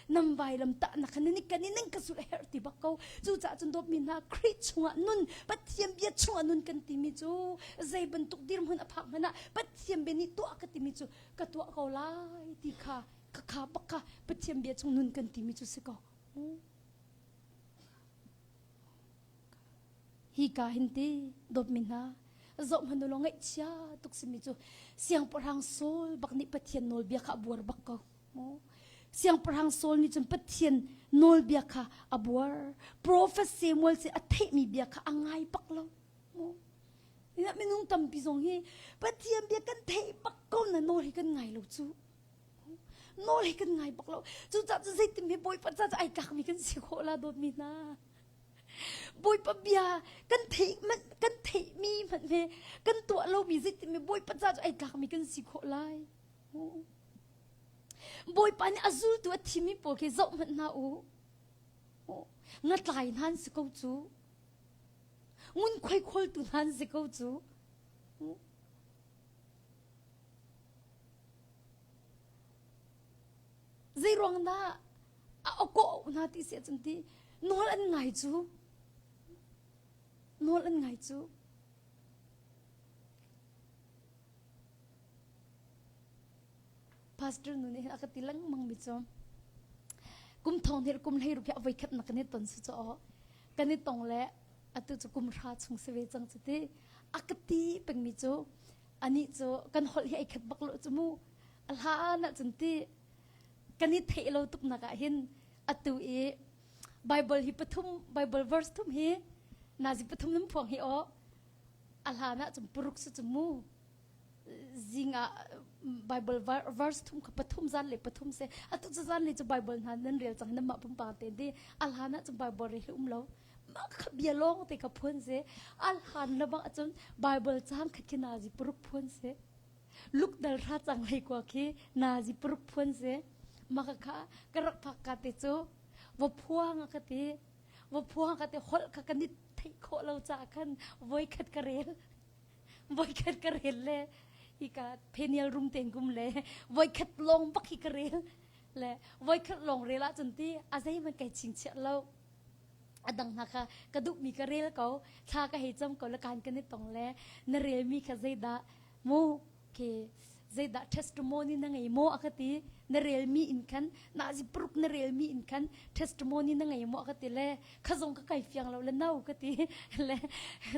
nan vailam tahnak kha nan i kan i nan ka zulh a herh ti bak ko cucaah cun dawtmi hna Khrih chungah nun Pathian bia chungah nun kan timi cu zei bantuk dirhmun a phak hmanh ah Pathian bia nih tuah ka timi cu ka tuah ko lai ti kha ka kha bak kha Pathian bia chung nun kan timi cu si ko hi ka hin ti dawtmi hna zoh hmanh law ngaihchia tuk simi cu siangpahrang Saul bak nih Pathian nawlbia kha a buar bak ko Siangpahrang Saul nih cun Pathian nawlbia kha a buar. Profet Samuel cu a theihmi bia kha a ngai bak lo. Ina minung tampi zong hi Pathian bia kan theih bak ko na nawl hi kan ngai lo cu. Nawl hi kan ngai bak lo. Cucaah cu zeitin hi Bawipa ca cu ai tlakmi kan si khawh la dawtmi hna. Bawipa bia kan theih manh kan theihmi hmanh he kan tuah lomi zeitin mi Bawipa ca cu ai tlakmi kan si khawh lai. Bawipa nih a zultu a thimi pawl khi zoh hmanh hna u. Ngatlai hna an si ko cu. Ngunkhuai khawltu hna an si ko cu. Zei ruang dah a awkawh hna ti si ahcun ti nawl an ngai cu. Nawl an ngai cu. Pastor nu nih a ka ti lengmang mi cu kum thong hnih kum hlei ruk hi a voikhat nak kan i ton si cu aw kan i tong le atu cu kum hra chung si ve cang cu ti a ka ti pengmi cu anih cu kan holh hi ai khat bak lo cu mu a hlan ah cun ti kan i theih lo tuk nak ah hin atu i Bible hi pathum Bible verse thum hi nazi pathum nan phuang hi aw a hlan ah cun paruk si cu mu zing ah Bible verse thum kha pathum zan le pathum se atu cu zan le cu Bible hna nan rel cang nan mah pumpak te di a hlan ah cun Bible rel hi um lo mah kha bia lawng te kha phuan se a hlan le bang ahcun Bible cang khat khi nazi paruk phuan se luk dal hra cang hlei kwa khi nazi paruk phuan se mah kha ka rak phak ka te cu va phuang a ka ti va phuang ka ti holh kha kan i theih khawh lo caah khan voikhat ka rel voikhat ka rel le hika phenial rum ten kum le voikhat lawng bak hi ka rel le voikhat lawng rel ahcun ti a zeihmanh kai chingchiah lo a dang hna kha ka duhmi ka rel ko thla ka hei cam ko le kan kan i tong le na relmi kha zeidah mu khi. Zeidah testimony na ngei maw a ka ti. Na relmi in khan nazi paruk na relmi in khan testimony na ngei maw a ka ti le kha zong ka kai fiang lo le no ka ti le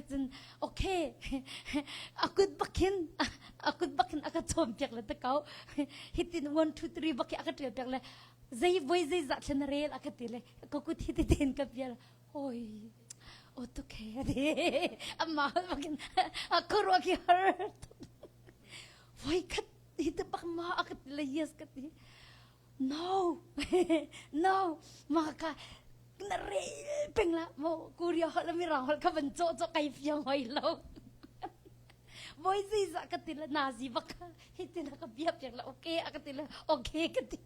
cun okay a kut bakin a kut bakin a ka chawm piak le ta kau hitin 1 2 3 bak a ka tial piak le zei voi zei za thlen na rel a ka ti le ka kut hi ti ten ka pial oi o tu ke ati amma bakin a khurwa ki har voi khat hi te bak ma a ka ti le yes ka ti No, no, ma ka na rel peng la mo Korea holh le Mirang holh kha van cawh cawh kai fiang hoi lo. Voi zi za ka ti la nazi bak kha hi tin ka bia piak la okay a ka ti la okay ka ti.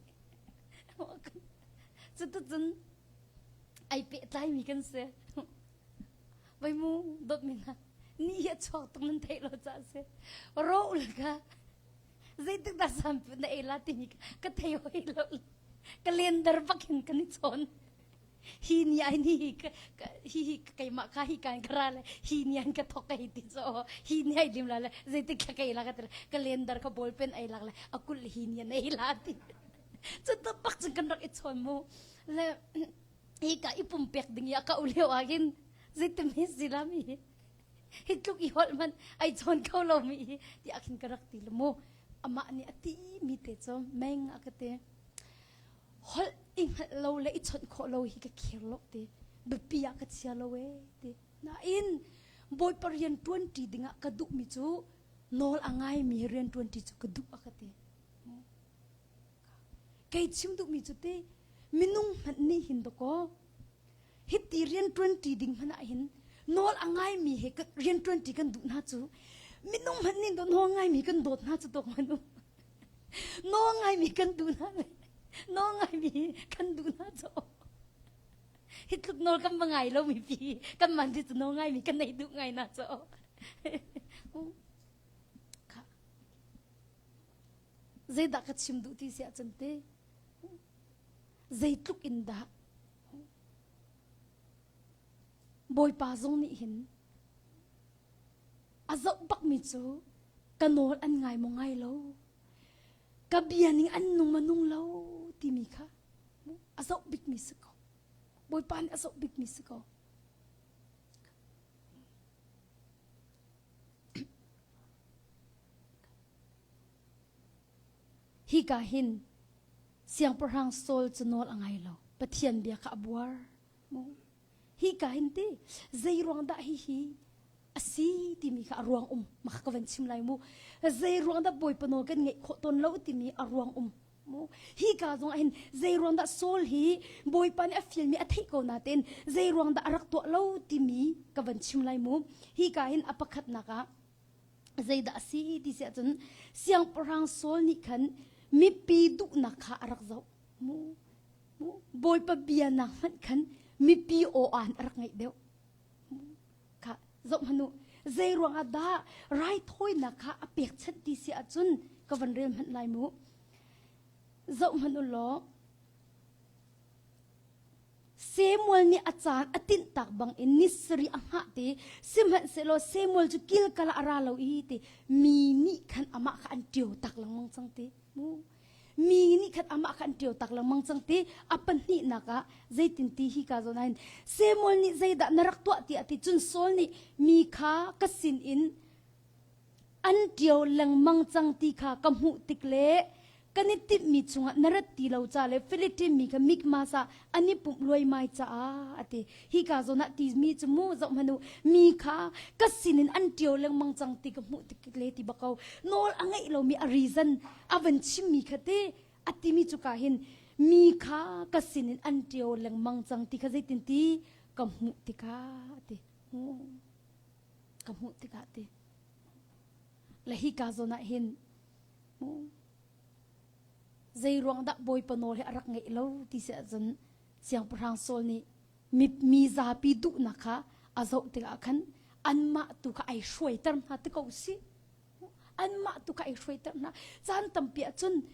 Cu tu cun ai pe tlai mi kan si. Vai mu dot mi na ni hi a chuak tuk nan theih lo ca si. Ro ul ka Zeitik dah sampi na ei la timi ka thei hoi lo. Calendar bak in kan i chawn. Hi ni ai ni hi hi hi keimah kha hi kan ka ra le hi ni an ka thok kai ti cho hi ni ai lim la le zeitik thla kai la ka ti calendar ka ball pen ai lak le akul hi ni an ei la ti. Cu tu bak cun kan rak i chawn mu. Le hi ka i pumpek ding i a ka u lio ah hin zeitim hi silami hi tluk i holh hmanh ai chawn kho lomi hi tiah khin ka rak ti le mu amah nih a ti mi te cu meng a ka ti holh i hngalh lo le i chawnh khawh lo hi ka khir lo ti biapi ah ka chia lo e ti nain bawipa rian ṭuan ṭi dingah ka duh mi cu nawl a ngai mi rian ṭuan ṭi cu ka duh a ka ti kei chim duh mi cu ti minung hmanh nih hin dakaw Hiti rianṭuanṭi ding hmanh ah hin nawl a ngaimi he rianṭuanṭi kan duh hna cu minung hmanh nih nawl ngaimi kan dawt hna cu tawk hmanh u. Nawl ngaimi kan duh hna le nawl ngaimi kan duh hna cu hi tluk nawl kan va ngai lo mi pi kan man ti cu nawl ngaimi kan nei duh ngai na cu. Zeidah ka chim duh ti si ahcun te zeitluk in dah Bawipa zong nih hin a zoh bakmi cu ka nawl an ngai maw ngai lo ka bia ning an nung ma nung lo timi kha a zoh bikmi si ko Bawipa nih a zoh bikmi si ko Hika hin Siangpahrang Saul cu nawl a ngai lo. Pathian bia kha a buar. Hika hin ti zei ruang dah hihi a si timi kha a ruang um. Mah ka van chim lai mu. Zei ruang dah Bawipa nawl kan ngeih khawh tawn lo timi a ruang um. Mu. Hi ka zong ah hin zei ruang dah Saul hi Bawipa nih a fialmi a theih ko nain zei ruang dah a rak tuah lo timi ka van chim lai mu. Hi ka hin a pakhatnak ah zeidah a si ti si ahcun siangpahrang Saul nih khan mipi duhnak kha a rak zoh mu mu bawipa bia nak hmanh khan mipi aw aan a rak ngeih deuh kha zoh hmanh u zei ruangah dah raithawinak kha a pekchanh ti si ahcun ka van rel hmanh lai mu zoh hmanh u law Samuel nih a caan a tinhtak bangin ni sarih a hngah ti sihmanhsehlaw Samuel cu kilkal ah a ra lo i ti mi nih khan amah kha an ṭio tak lengmang cang ti mu mi nih khan amah kha an ṭio tak lengmang cang ti a pahnihnak ah zeitin ti hi ka zawn ah hin Samuel nih zeidah na rak tuah tiah ti cun Saul nih mi kha ka sin in An ṭio lengmang cang ti kha ka hmuh tik le kan i timhmi chungah na rat ti lo ca le Philippine mi kha Mikmas ah an i pumh luaimai caah a ti. Hika zawn ah timi cu mu zoh hmanh u mi kha ka sinin an ṭio lengmang cang ti ka hmuh tik le ti bak ko. Nawl a ngeih lomi a reason a van chimmi kha ti a timi cu ka hin mi kha ka sinin an ṭio lengmang cang ti kha zeitin ti ka hmuh tikah a ti. Ka hmuh tikah ti. Le hika zawn ah hin zei ruang dah Bawipa nawl hi a rak ngeih lo ti si ahcun siangpahrang Saul nih mi, mi zapi duhnak kha a zoh tikah khan anmah tu kha ai hruaiter hna ti ko si anmah tu kha ai hruaiter hna caan tampi ahcun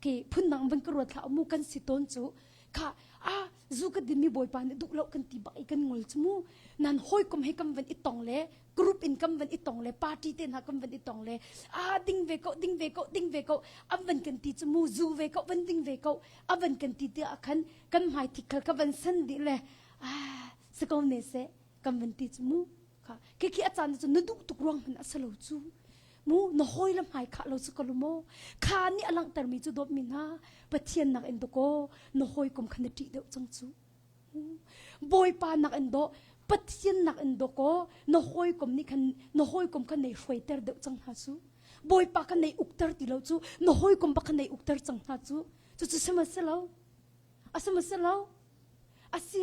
ke phundang van ka ruat hlah mu kan si tawn cu. Kha ah zu ka din mi bawipa nih duh lo kan ti bak i kan ngol cu mu. Nan hawikom he kan van i tong le group in kan van i tong le party te hna kan van i tong le ah ding ve ko ding ve ko ding ve ko an van kan ti cu mu zu ve ko van ding ve ko a van kan ti ti ah khan kan hmai thik khal ka van san dih le ah si ko ne seh kan van ti cu mu kha khi khi a caan cu na duh tuk ruang hmanh a si lo cu mu na hawi le hmai khah lo cu ka lu maw kha nih a langhter mi cu dawt mi hna pathian nak in dakaw na hawikom kha na ṭih deuh cang cu bawipa nak in dawh pathian nak in dawkaw na hawikom nih khan na hawikom kha nei hruaiter deuh cang hna cu bawipa kha nei ukter ti lo cu na hawikom bak kha nei ukter cang hna cu cucu sima si lo a sima si lo a si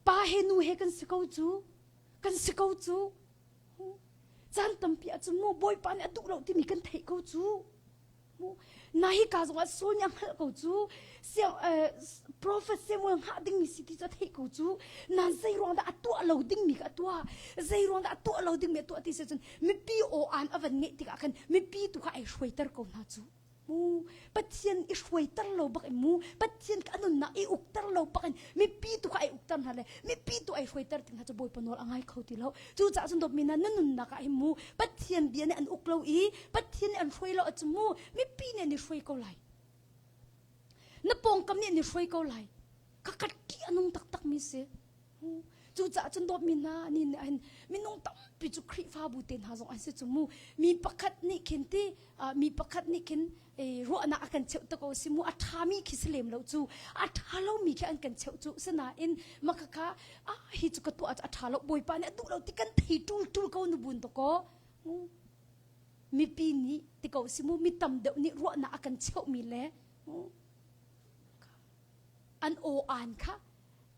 pa he nu he kan si ko cu kan si ko cu caan tampi ah cun mu bawipa nih a duh lo timi kan theih ko cu mu na hi ka zong ah Saul nih a hngalh ko cu siang prophet Samuel hngah dingmi si ti cu a theih ko cu nan zei ruang dah a tuah lo dingmi kha a tuah zei ruang dah a tuah lo dingmi a tuah ti si cun mipi aw aan a van ngeih tikah khan mipi tu kha ai hruaiter ko hna cu mu Pathian i hruaiter lo bak in mu Pathian ka nunnak i ukter lo bak in mipi tu kha ai ukter hna le mipi tu ai hruaiter ti hna cu Bawipa nawl a ngai kho ti lo cucaah cun dawtmi hna na nunnak ah hin mu Pathian bia nih an uk lo i Pathian nih an hruai lo ahcun mu mipi nih an i hruai ko lai na pawngkam nih an i hruai ko lai ka ka ṭih a nung taktak mi si Cucaah cun dawtmi hna ni nih hin minung tampi cu Khrihfabu te hna zong an si cu mu. Mi pakhat nih khin ti mi pakhat nih khin ruahnak a kan cheuh te ko si mu a ṭhami khi si lem lo cu a ṭha lomi khi an kan cheuh cu sinain makhakha ah hi cu ka tuah a ṭha lo Bawipa nih a duh lo ti kan thei ṭul ṭul ko nu bun to ko mipi nih ti ko si mu mi tam deuh nih ruahnak a kan cheuhmi le an aw aan kha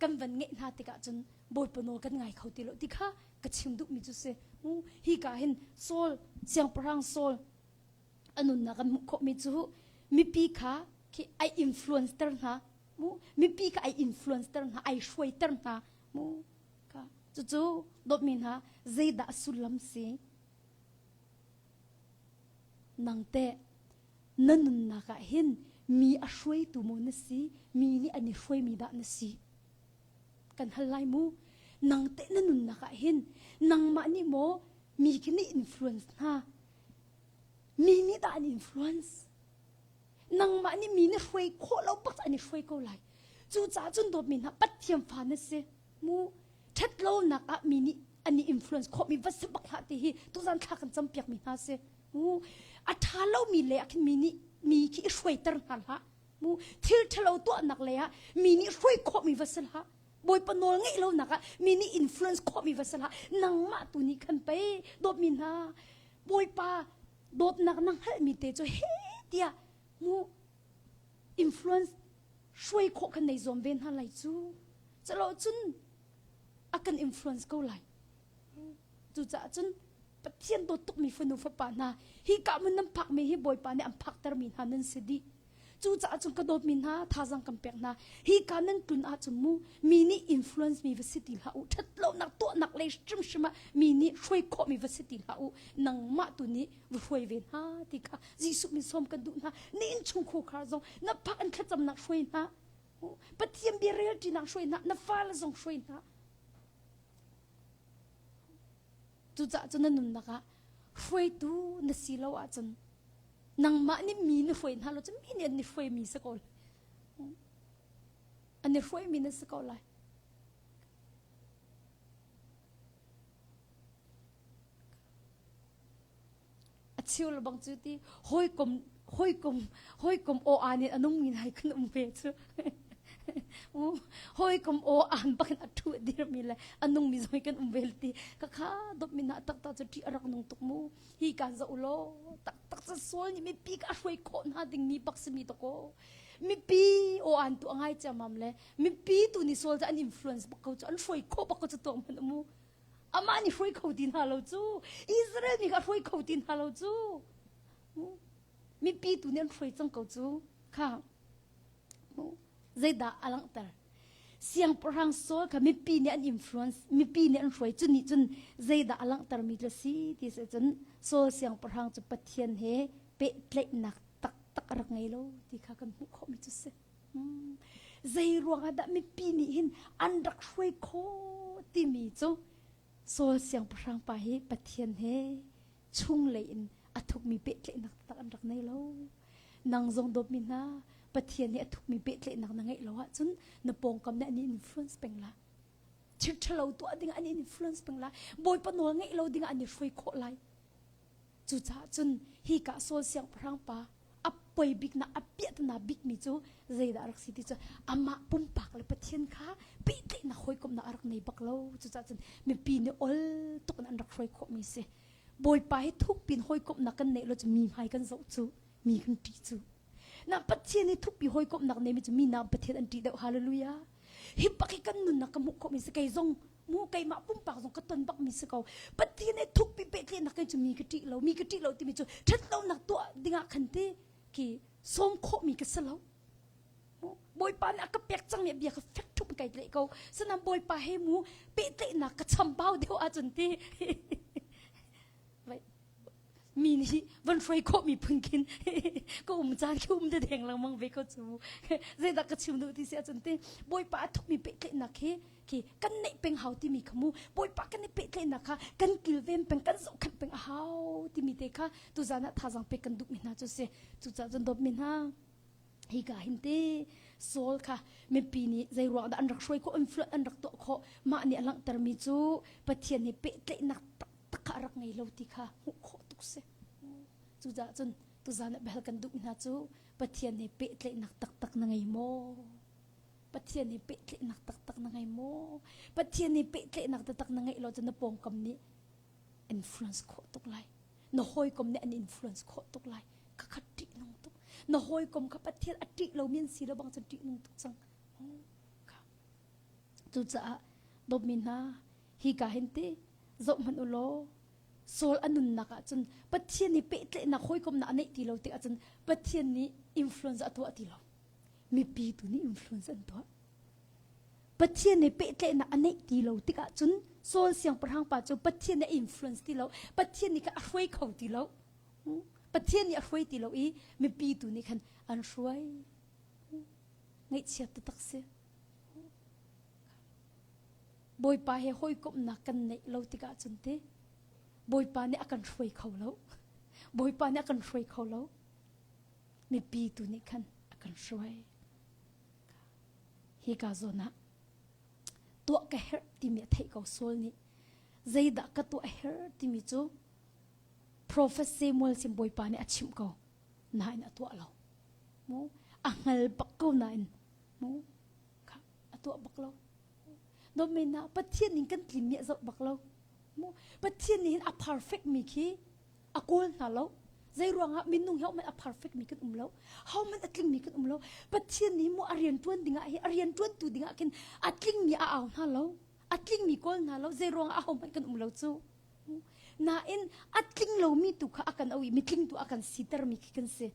kan van ngeih hna tikah cun Bawipa nawl kan ngai kho ti lo ti kha ka chim duhmi cu si. Hi ka hin Saul siangpahrang Saul a nunnak kan hmuh khawhmi cu mipi kha khi ai influence ter hna mu mipi kha ai influence ter hna ai hruaiter hna mu ka cucu dawtmi hna zeidah sullam si Nang teh na nunnak ah hin mi a hruaitu maw na si, mi nih an i hruaimi dah na si? Kan hal lai mu. Nang teh na nunnak ah hin nangmah nih maw mi khi nih influence hna? Mi nih dah an influence? Nangmah nih mi nih hruai khawh lo bak an i hruai ko lai. Cucaah cun dawtmi hna Pathian fa na si. Mu ṭhatlonak ah mi nih an i influence khawhmi va si bak hlah ti hi tuzan thla kan campiak mi hna si. Mu a ṭha lomi le ah khin mi nih mi khi i hruaiter hna hlah. Mu thil ṭhalo tuahnak lei ah mi nih hruai khawhmi va si hlah. Bawipa nawl ngeih lonak ah mi nih influence khawhmi va si hlah. Nangmah tu nih khan pei dawtmi hna Bawipa dawtnak na hngalhmi te cu he tiah mu influence hruai khawh kan nei zuam ve hna lai cu. Calo cun a kan influence ko lai. Cucaah cun Pathian dawt tukmi fanu fapa hna hi ka mun nan phakmi hi Bawipa nih an phaktermi hna nan si dih. Cucaah cun ka dawtmi hna thazang kan pek hna. Hi ka nan tlun ahcun mu mi nih influence mi va si ti hlah u. Ṭhat lonak tuahnak lei hrimhrim ah mi nih hruai khawhmi va si ti hlah u. Nangmah tu nih va hruai ve hna ti kha Jesuh min sawm kan duh hna. Na innchung khukar zong na phak in thlacamnak hruai hna. Pathian bia relṭinak hruai hna. Na fale zong hruai hna. Cucaah cun na nunnak ah hruaitu na si lo ahcun nangmah nih mi na hruai hna lo cun mi nih an i hruaimi si ko lai. An i hruaimi na si ko lai. A cheu le bang cu ti hawikom hawikom hawikom aw aan in a nung mi nai kan um ve cu hawikom aw aan bak in a thu dir mi le a nung mi zong kan um ve ti ka kha dop mi na tak tak cu ṭih a rak nung tuk mu hi kan za ulo tak tak ca sual nih mipi ka hruai khawh hna ding mi bak si mi to ko mipi aw aan tu a ngai ciamam le mipi tu ni sual cu an influence bak ko cu an hruai khawh bak ko cu tuak hmanh mu Amah nih hruai kho ti hna lo cu. Israel mi kha hruai kho ti hna lo cu. Mipi tu nih an hruai cang ko cu. Kha. Zeidah a langhter? Siangpahrang Saul kha mipi nih an influence, mipi nih an hruai. Cu nih cun zeidah a langhter mi cu si ti si cun Saul siangpahrang cu Pathian he pehtlaihnak taktak a rak ngei lo ti kha kan hmuh khawhmi cu si. Zei ruangah dah mipi nih hin an rak hruai khawh timi cu Saul siangpahrang pa hi Pathian he chunglei in a thukmi pehtlaihnak taktak an rak nei lo. Nang zong dawtmi hna, Pathian he a thukmi pehtlaihnak na ngeih lo ahcun na pawngkam nih an in influence peng la. Thil ṭhalo tuah ding an influence peng lai. Bawipa nawl ngeih lo ding an i hruai khawh lai. Cucaah cun hi ka Saul siangpahrang pa a poi bik na a piahtana bik mi cu zeidah rak si ti cu amah pumpak le Pathian kha pehtlaihnak hawikomhnak a rak nei bak lo. Cucaah cun mipi nih ol tuk in an rak hruai khawh mi si. Bawipa hi thukpin hawikomhnak kan neih lo cu mi hmai kan zoh cu mi kan ṭih cu. Na Pathian hi thukpi hawikomhnak nei mi cu mi nak Pathian an ṭih deuh. Hallelujah. Hi bak hi kan nunnak ka hmuh khawh mi si kei zong mu keimah pumpak zong ka ton bak mi si ko. Pathian he thukpi pehtlaihnak kei cu mi ka ṭih lo mi ka ṭih lo timi cu ṭhatlonak tuah dingah khan ti ki sawm khawh mi ka si lo. Bawipa nih a ka pek cangmi a bia kha fek ṭhup kai tlaih ko. Sinain Bawipa he mu pehtlaihnak ka chambau deuh ahcun ti mi nih van hruai khawh mi phun khin ka um caan khi um te deng lengmang ve ko cu zeidah ka chim duh ti si ahcun ti Bawipa a thukmi pehtlaihnak hi khi kan neih peng hau timi kha mu Bawipa kan i pehtlaihnak kha kan kilven peng kan zohkhenh peng a hau timi te kha tuzan ah thazaang pek kan duhmi hna cu si cucaah cun dawtmi hna hika hin te Saul kha mipi nih zei ruang dah an rak hruai khawh influence an rak tuah khawh mah nih a langhtermi cu Pathian he pehtlaihnak taktak kha a rak ngei lo ti kha hmuh khawh tuk si cucaah cun tuzan ah bel kan duh hna cu Pathian he pehtlaihnak taktak na ngei maw Pathian he pehtlaihnak taktak na ngei maw Pathian he pehtlaihnak taktak na ngeih lo cun na pawngkam nih influence khawh tuk lai na hawikom nih an influence khawh tuk lai khakha ṭih nung tuk na hawikom kha Pathian a ṭih lomi an si lo bang cun ṭih nung tuk cang cucaah dawtmi hna hi ka hin ti zoh hmanh u law Saul a nunnak ah cun Pathian nih pehtlaihnak hawikomnak a neih ti lo tikah cun Pathian nih influence a tuah ti lo mipi tu nih influence an tuah Pathian nih pehtlaihnak a neih ti lo tikah cun Saul siangpahrang pa cu Pathian nih a influence ti lo Pathian nih kha a hruai kho ti lo Pathian nih a hruai ti lo i mipi tu nih khan an hruai ngaihchiat taktak si Bawipa he hawikomhnak kan neih lo tikah cun ti Bawipa nih a kan hruai kho lo Bawipa nih a kan hruai kho lo mipi tu nih khan a kan hruai Hika zawn ah tuah ka herh timi a theih ko Saul nih zeidah ka tuah a herh timi cu Prophet Samuel sin Bawipa nih a chimh ko nain a tuah lo. Mu a hngal bak ko nain mu kha a tuah bak lo. Dawtmi na Pathian ning kan tlim mi a zoh bak lo. Mu Pathian nih hin a perfect mi khi a kawl hna lo. Zei ruangah minung hi a perfect mi kan um lo. Ho man a tling mi kan um lo. Pathian nih mu a rian tuan dingah hi a rian tuan tu dingah khin a tling mi a au hna lo. A tling mi kawl hna lo. Zei ruangah a ho hmanh kan um lo cu. Nain a tling lomi tu kha a kan auh i mitling tu a kan siter mi khi kan si.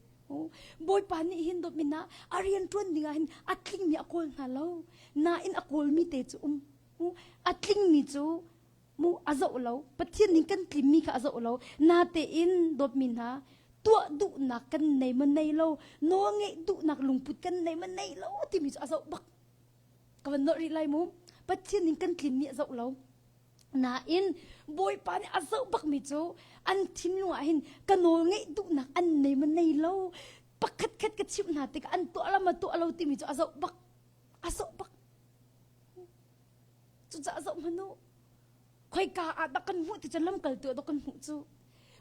Bawipa nih hin dawt min ah a rian tuan dingah hin a tlingmi a kawl hna lo. Nain a kawlmi te cu um. A tlingmi cu mu a zoh lo. Pathian nih kan tlimmi kha a zoh lo. Natein dawtmi hna tuah duhnak kan nei ma nei lo, nawl ngeih duhnak lungput kan nei ma nei lo timi cu a zoh bak. Ka van nolh rih lai mu. Pathian nih kan tlimmi a zoh lo. Nain Bawipa nih a zoh bakmi cu an thinlung ah hin ka nawl ngeih duhnak an nei ma nei lo pakhat khat ka chimh hna tikah an tuah lo ma tuah lo timi cu a zoh bak a zoh bak cucaah zoh hmanh u khoika ah dah kan hmuh ti cu lamkaltu ah dah kan hmuh cu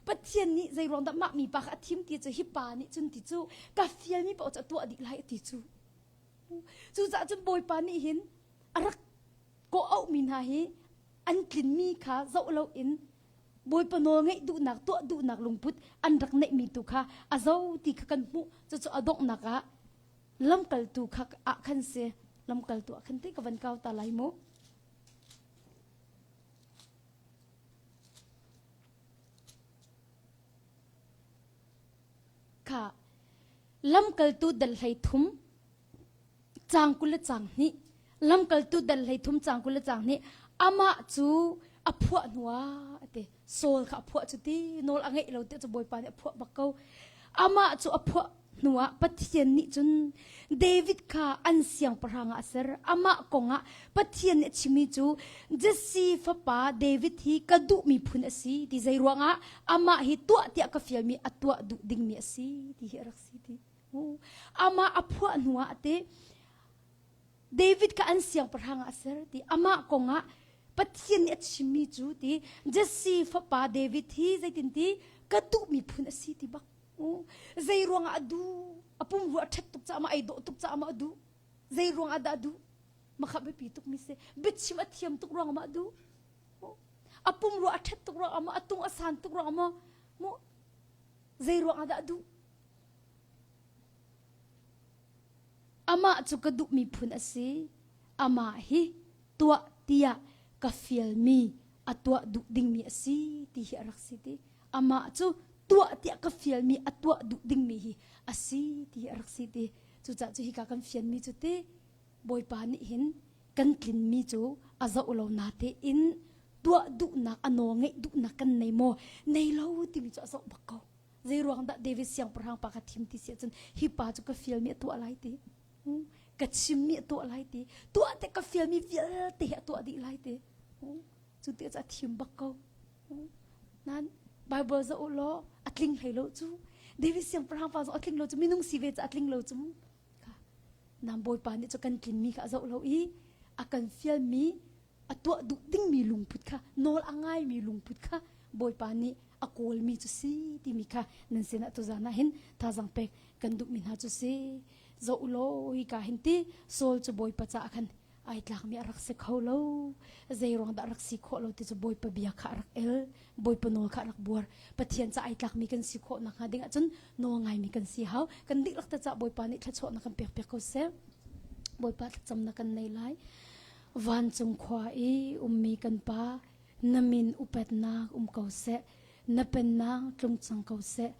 Pathian nih zei ruang dah mah mi pa kha a thim ti cu hi pa nih cun ti cu ka fialmi paoh cu a tuah dih lai a ti cu cucaah cun Bawipa nih hin a rak kawh auhmi hna hi an tlinmi kha zoh loin Bawipa nawl ngeih duhnak tuah duhnak lungput an rak neihmi tu kha a zo ti kha kan hmuh cucu a donghnak ah lamkaltu kha ah khan si lamkaltu ah khan ti ka van kau ta lai mu kha lamkaltu dal hlei thum Caang 20 le caang hnih lamkaltu dal 33 caang 20 le caang hnih amah cu a phuah hnuah a ti Saul kha a phuah cu ti nawl a ngeih lo ti cu Bawipa nih a phuah bak ko amah cu a phuah hnuah. hnuah Pathian nih cun David kha an siangpahrang ah a ser. Amah kongah Pathian nih a chimmi cu Jesse fapa David hi ka duhmi phun a si ti zei ruangah amah hi tuah tiah ka fialmi a tuah duh dingmi a si ti hi a rak si ti. Amah a phuah hnuah te David kha an siangpahrang ah a ser ti amah kongah Pathian nih a chimmi cu ti Jesse fapa David hi zeitin ti ka duhmi phun a si ti bak. Zei ruangah a duh? A pumrua a ṭhat tuk caah ma ei dawh tuk caah ma a duh? Zei ruangah dah a duh? Makha biapi tuk mi si. Biachim a thiam tuk ruangah ma a duh? A pumrua a ṭhat tuk ruangah ma a tung a san tuk ruangah maw? Mu zei ruangah dah a duh? Amah cu ka duhmi phun a si. Amah hi tuah tiah ka fialmi a tuah duh dingmi a si ti hi a rak si ti. Amah cu tuah tiah ka fialmi a tuah duh dingmi hi a si ti hi a rak si ti. Cucaah cu hika kan fianmi cu ti Bawipa nih hin kan tlinmi cu a zoh lo natein tuah duhnak a nawl ngeih duhnak kan nei maw nei lo timi cu a zoh bak ko. Zei ruang dah David siangpahrang pa kha thim ti si ahcun hi pa cu ka fialmi a tuah lai ti. Ka chimmi a tuah lai ti. Tuah te ka fialmi vialte hi a tuah dih lai ti. Cu ti cu a thim bak ko. Nan Bible zoh u law a tling hlei lo cu. David siangpahrang pa zong a tling lo cu minung si ve cu a tling lo cu. Nam Bawipa nih cu kan tlinmi kha a zoh lo i a kan fialmi a tuah duh dingmi lungput kha nawl a ngaimi lungput kha Bawipa nih a kawlmi cu si timi kha nan sinah tuzan ah hin thazang pek kan duhmi hna cu si zoh ulaw hika hin ti Saul cu Bawipa caah khan ai tlakmi a rak si kho lo zei ruang dah rak si khawh lo ti cu Bawipa bia kha a rak el Bawipa nawl kha a rak buar Pathian ca ai tlakmi kan si khawh nakhnga ding ahcun nawl ngaimi kan si hau kan dihlak te cah Bawipa nih thluachuahnak kan pek piak ko seh Bawipa thlacamnak kan nei lai Vancung khua i ummi kan Pa, na min upatnak um ko seh, na pennak tlung cang ko seh.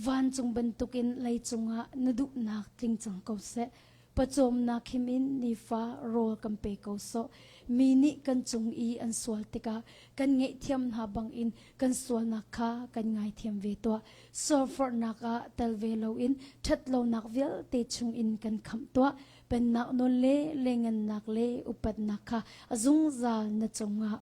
Vancung bantukin leicung ah na duhnak tling cang ko seh. Pawcawmnak him in nifa rawl kan pe ko sawh. Mi nih kan cung i an sual tikah kan ngaihthiam hna bangin kan sualnak kha kan ngaithiam ve tuah. Sualforhnak ah tel ve loin ṭhatlonak vialte chungin kan khamh tuah. Pennak nawl le lengannak le upatnak kha a zungzal na cungah.